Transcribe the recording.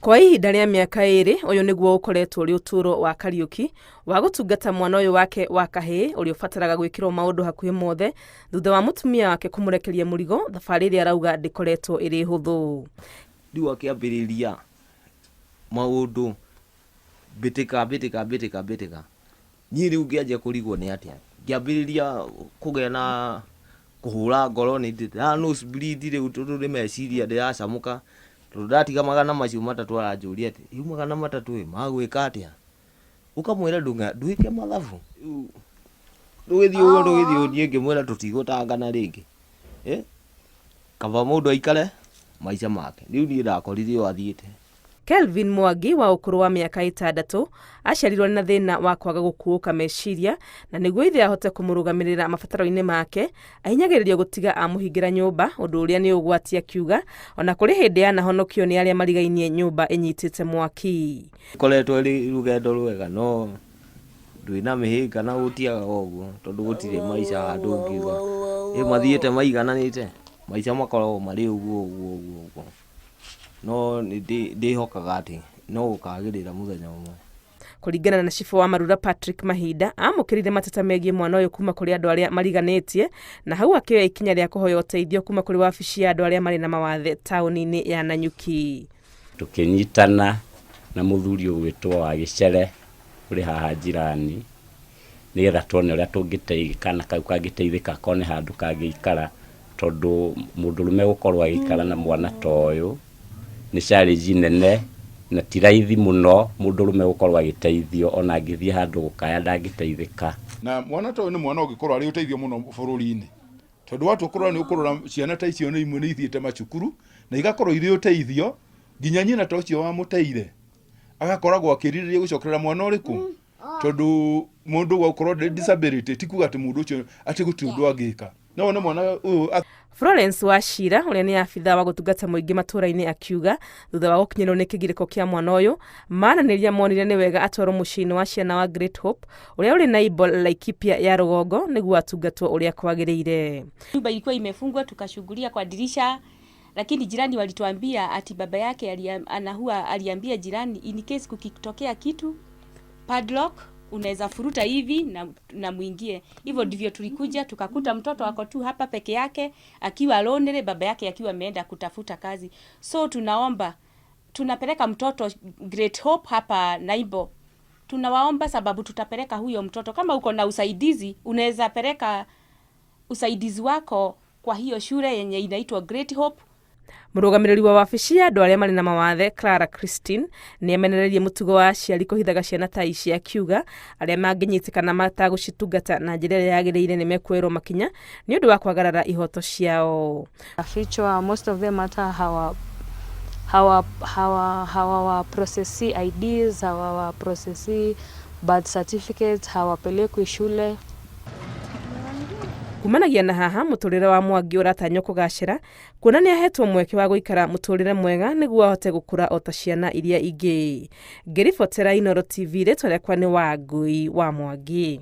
Kwa ihinda rĩa mĩaka 2, ũyũ nĩguo ũkoretwo ũrĩ ũtũũro wa Kariũki wa gũtungata mwana ũyũ wake wa kahĩĩ ũrĩa ũbataraga gwĩkĩrwo maũndũ hakuhĩ mothe thutha wa mũtumia wake kũmũrekeria mũrigo, thabarĩ ĩrĩa arauga ndĩkoretwo ĩrĩ hũthũ. Rĩu akĩambĩrĩria maũndũ mbĩtĩka mbĩtĩka mbĩtĩka mbĩtĩka. Niĩ rĩu ngĩanjia kũrigwo nĩ atĩa. Ngĩambĩrĩria kũgĩa na kũhũra ngoro nĩ ndĩra nose bleed rĩu tondũ nĩ meciria ndĩracamũka. Tondũ ndatiga 300 aranjũria atĩ rĩu 300 ĩ magwĩka atĩa? Ũkamwĩra ndwĩke mathabu. Rĩu tũgĩthiĩ ũguo tũgĩthiĩ ũguo niĩ ngĩmwĩra tũtigũtangana rĩngĩ. Kaba mũndũ aikare maica make. Rĩu niĩ ndakorire o athiĩte. Kelvin Mwangi wa ũkũrũ wa mĩaka 6 aciarirwo na thĩna wa kwaga gũkuũka meciria, na nĩguo ithe ahote kũmũrũgamĩrĩra mabataro-inĩ make ahinyagĩrĩrio gũtiga amũhingĩra nyũmba, ũndũ ũrĩa nĩ ũgwati akiuga ona kũrĩ hĩndĩ yanahonokio nĩ arĩa marigainie nyũmba ĩnyitĩte mwaki. Ĩkoretwo ĩrĩ rũgendo rwega no ndwĩna mĩhĩnga na gũtiagaga ũguo tondũ gũtirĩ maica handũ ũngiuga ĩ mathiĩte maigananĩte, maica makoragwo marĩ ũguo ũguo ũguo ũguo. No nĩ ndĩhokaga atĩ no gũkagĩrĩra mũthenya ũmwe. Kũringana na cibũ wa Marura Patrick Mahinda, amũkĩrire mateta megiĩ mwana ũyũ kuma kũrĩ andũ arĩa mariganĩtie, na hau akĩoya ikinya rĩa kũhoya ũteithio kuma kũrĩ wabici ya andũ arĩa marĩ na mawathe taũni-inĩ ya Nanyuki. Tũkĩnyitana na mũthuri ũgwĩtwo wa Gĩcere ũrĩ haha njirani, nĩgetha tuone ũrĩa tũngĩteithĩka, kana kau kangĩteithĩka kone handũ kangĩikara, tondũ mũndũrũme gũkorwo agĩikara na mwana ta ũyũ nĩ challenge nene na ti raithi mũno mũndũrũme gũkorwo agĩteithio, ona angĩthiĩ handũ gũkaya ndangĩteithĩka. Na mwana ta ũyũ nĩ mwana ũngĩkorwo arĩ ũteithio mũno bũrũri-inĩ, tondũ watua kũrora nĩ ũkũrora ciana ta icio nĩ imwe nĩ ithiĩte macukuru na igakorwo irĩ ũteithio nginya nyina ta ũcio wamũteire agakoragwo akĩrirĩria gũcokerera mwana ũrĩkũ, tondũ mũndũ gũkorwo disability ti kuga atĩ mũndũ ũcio atĩ gũtirĩ ũndũ angĩka. No wone mwana ũyũ. Florence Wachira ũrĩa nĩ abithaa wa gũtungata mũingĩ matũũra-inĩ akiuga thutha wa gũkinyĩrwo nĩ kĩgirĩko kĩa mwana ũyũ, maranĩria monire nĩ wega atwarwo mũciĩ-inĩ wa ciana wa Great Hope ũrĩa ũrĩ Naibo Laikipia ya rũgongo nĩguo atungatwo ũrĩa kwagĩrĩire. Nyumba ilikuwa imefungwa, tukashughulia kwa dirisha, lakini jirani walituambia ati baba yake anahua aliambia jirani in case kukitokea kitu padlock unaweza furuta hivi na muingie. Hivyo ndivyo tulikuja tukakuta mtoto ako tu hapa peke yake akiwa lonely, baba yake akiwa ameenda kutafuta kazi. So tunaomba, tunapeleka mtoto Great Hope hapa Naibo. Tunawaomba sababu tutapeleka huyo mtoto. Kama uko na usaidizi unaweza peleka usaidizi wako kwa hiyo shule yenye inaitwa Great Hope. Mũrũgamĩrĩri wa wabici ya andũ arĩa marĩ na mawathe Clara Christine nĩ amenereirie mũtugo wa aciari kũhithaga ciana ta ici, akiuga arĩa mangĩnyitĩkana matagũcitungata na njĩra ĩrĩa yagĩrĩire nĩ mekuoerwo makinya nĩ ũndũ wa kwagarara ihoto ciao. Fichwa, most of them hata hawa process IDs, hawa process birth certificates, hawapelekwi shule. Kumanagia na haha mũtũrĩre wa Mwangi ũratanywo kũgacĩra kuona nĩ ahetwo mweke wa gũikara mũtũrĩre mwega nĩguo ahote gũkũra o ta ciana iria ingĩ. Ngĩribotera Inooro TV, rĩtwa rĩakwa nĩ Wangui wa Mwangi.